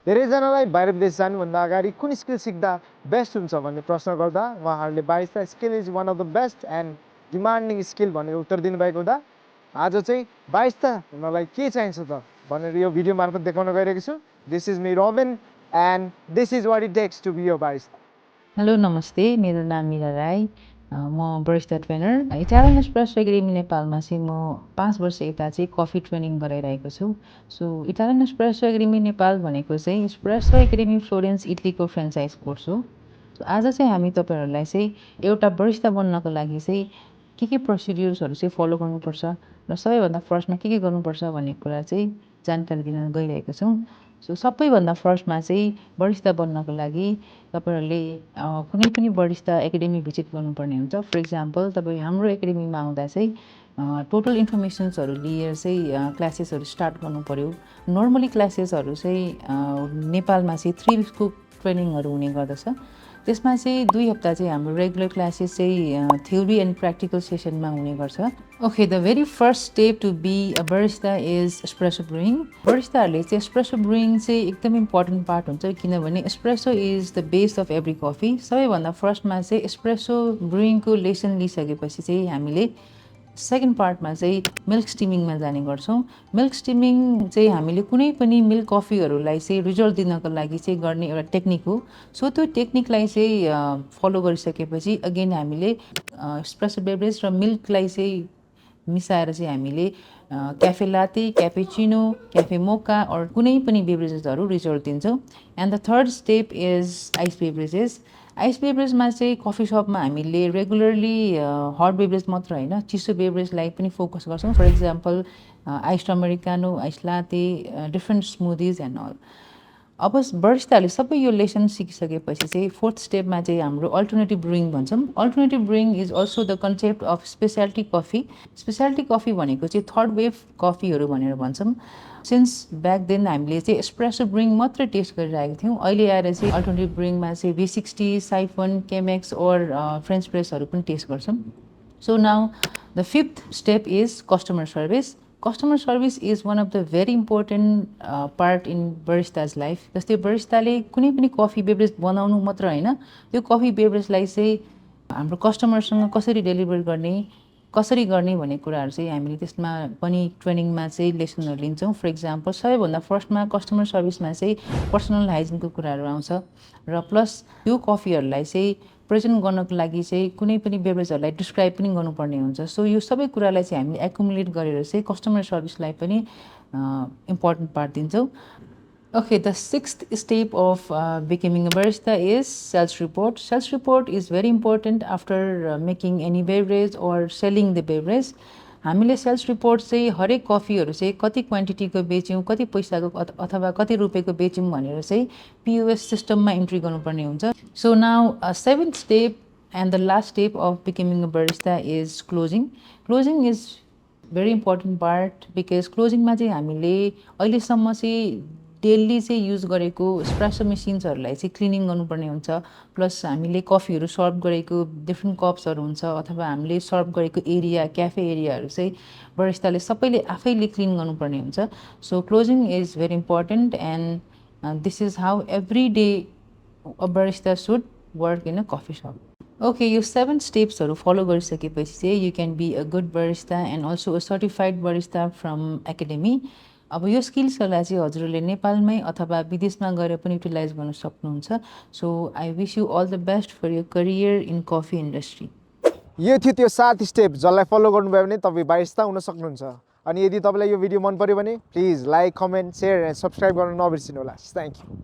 धेरैजनालाई बाहिर विदेश जानुभन्दा अगाडि कुन स्किल सिक्दा बेस्ट हुन्छ भन्ने प्रश्न गर्दा उहाँहरूले barista skill is one of the best and demanding skill भनेर उत्तर दिनुभएको हुँदा आज चाहिँ बारिस्ता हुनलाई के चाहिन्छ त भनेर यो भिडियो मार्फत देखाउन गइरहेको छु। This is me Robin and this is what it takes to be a barista. Hello नमस्ते, मेरो नाम मीरा राई। म barista trainer. Italian espresso academy नेपालमा चाहिँ म 5 वर्ष यता चाहिँ कफी ट्रेनिङ गराइरहेको छु। So Italian espresso academy Nepal भनेको चाहिँ एस्प्रेसो एकाडेमी फ्लोरेन्स इटलीको फ्रेन्चाइज कोर्स हो। सो आज चाहिँ हामी तपाईँहरूलाई चाहिँ एउटा बारिस्ता बन्नको लागि चाहिँ के प्रोसिड्युर्सहरू चाहिँ फलो गर्नुपर्छ र सबैभन्दा फर्स्टमा के गर्नुपर्छ भन्ने कुरा चाहिँ जानकारी दिन गइरहेको छौँ। सो सबैभन्दा फर्स्टमा चाहिँ बारिस्ता बन्नको लागि तपाईँहरूले कुनै पनि बारिस्ता एकाडेमी भिजिट गर्नुपर्ने हुन्छ। फर इक्जाम्पल तपाईँ हाम्रो एकाडेमीमा आउँदा चाहिँ टोटल इन्फर्मेसन्सहरू लिएर चाहिँ क्लासेसहरू स्टार्ट गर्नु पऱ्यो। नर्मली क्लासेसहरू चाहिँ नेपालमा चाहिँ 3 विक्सको ट्रेनिङहरू हुने गर्दछ। त्यसमा चाहिँ 2 हप्ता चाहिँ हाम्रो रेगुलर क्लासेस चाहिँ थ्योरी एन्ड प्र्याक्टिकल सेसनमा हुने गर्छ। Okay, the very first step to be a barista is espresso brewing. बारिस्ताहरूले चाहिँ एस्प्रेसो ब्रुइङ चाहिँ एकदम इम्पोर्टेन्ट पार्ट हुन्छ, किनभने espresso is the base of every coffee. सबैभन्दा फर्स्टमा चाहिँ एस्प्रेसो ब्रुइङको लेसन लिइसकेपछि चाहिँ हामीले सेकेन्ड पार्टमा चाहिँ मिल्क स्टिमिङमा जाने गर्छौँ। मिल्क स्टिमिङ चाहिँ हामीले कुनै पनि मिल्क कफीहरूलाई चाहिँ रिजल्ट दिनको लागि चाहिँ गर्ने एउटा टेक्निक हो। सो त्यो टेक्निकलाई चाहिँ फलो गरिसकेपछि अगेन हामीले एस्प्रेसो बेभरेज र मिल्कलाई चाहिँ मिसाएर चाहिँ हामीले café latte, cappuccino, café mocha or कुनै पनि बेभरेजेसहरू रिजल्ट दिन्छौँ। And the third step is ice beverages. Ice बेभरेजमा चाहिँ कफी सपमा हामीले रेगुलरली हट बेभरेज मात्र होइन, चिसो बेभरेजलाई पनि फोकस गर्छौँ। For example ice Americano, ice latte, different smoothies and all. अब बारिस्ताहरूले सबै यो लेसन सिकिसकेपछि चाहिँ फोर्थ स्टेपमा चाहिँ हाम्रो अल्टरनेटिभ ब्रुइङ भन्छौँ। Alternative brewing is also the concept of speciality coffee. Speciality coffee भनेको चाहिँ थर्ड वेभ कफीहरू भनेर भन्छौँ। सिन्स ब्याक देन हामीले चाहिँ एस्प्रेसो ब्रुइङ मात्रै टेस्ट गरिरहेको थियौँ। अहिले आएर चाहिँ अल्टरनेटिभ ब्रुइङमा चाहिँ V60, साइफन, केमेक्स और फ्रेन्च प्रेसहरू पनि टेस्ट गर्छौँ। So now the fifth step is customer service. Customer service is one of the very important part in barista's life. जस्तै बारिस्ताले कुनै पनि कफी बेभरेज बनाउनु मात्र होइन, त्यो कफी बेभरेजलाई चाहिँ हाम्रो कस्टमरसँग कसरी डेलिभर गर्ने, कसरी गर्ने भन्ने कुराहरू चाहिँ हामीले त्यसमा पनि ट्रेनिङमा चाहिँ लेसनहरू लिन्छौँ। फर इक्जाम्पल सबैभन्दा फर्स्टमा कस्टमर सर्भिसमा चाहिँ पर्सनल हाइजिनको कुराहरू आउँछ र प्लस त्यो कफीहरूलाई चाहिँ प्रेजेन्ट गर्नको लागि चाहिँ कुनै पनि बेभरेजहरूलाई डिस्क्राइब पनि गर्नुपर्ने हुन्छ। सो यो सबै कुरालाई चाहिँ हामीले एकुमुलेट गरेर चाहिँ कस्टमर सर्भिसलाई पनि इम्पोर्टेन्ट पार्ट दिन्छौँ। Okay, the sixth step of becoming a barista is sales report. Sales report is very important after making any beverage or selling the beverage. हामीले सेल्स रिपोर्ट चाहिँ हरेक कफीहरू चाहिँ कति क्वान्टिटीको बेच्यौँ, कति पैसाको अथवा कति रुपियाँको बेच्यौँ भनेर चाहिँ POS सिस्टममा इन्ट्री गर्नुपर्ने हुन्छ। So now seventh step and the last step of becoming a barista is closing. Closing is very important part because क्लोजिङमा चाहिँ हामीले अहिलेसम्म चाहिँ डेली चाहिँ युज गरेको एस्प्रेसो मेसिन्सहरूलाई चाहिँ क्लिनिङ गर्नुपर्ने हुन्छ। प्लस हामीले कफीहरू सर्भ गरेको डिफ्रेन्ट कप्सहरू हुन्छ अथवा हामीले सर्भ गरेको एरिया, क्याफे एरियाहरू चाहिँ बारिस्ताले सबैले आफैले क्लिन गर्नुपर्ने हुन्छ। So closing is very important and this is how every day a barista should work in a coffee shop. Okay, यो 7 स्टेप्सहरू फलो गरिसकेपछि चाहिँ you can be a good barista and also a certified barista from academy. अब यो स्किल्सहरूलाई चाहिँ हजुरहरूले नेपालमै अथवा विदेशमा गएर पनि युटिलाइज गर्न सक्नुहुन्छ। So I wish you all the best for your career in coffee industry. यो थियो त्यो 7 स्टेप जसलाई फलो गर्नुभयो भने तपाईँ बारिस्ता हुन सक्नुहुन्छ। अनि यदि तपाईँलाई यो भिडियो मन पर्यो भने please like, comment, share and subscribe गर्न नबिर्सिनु होला। Thank you.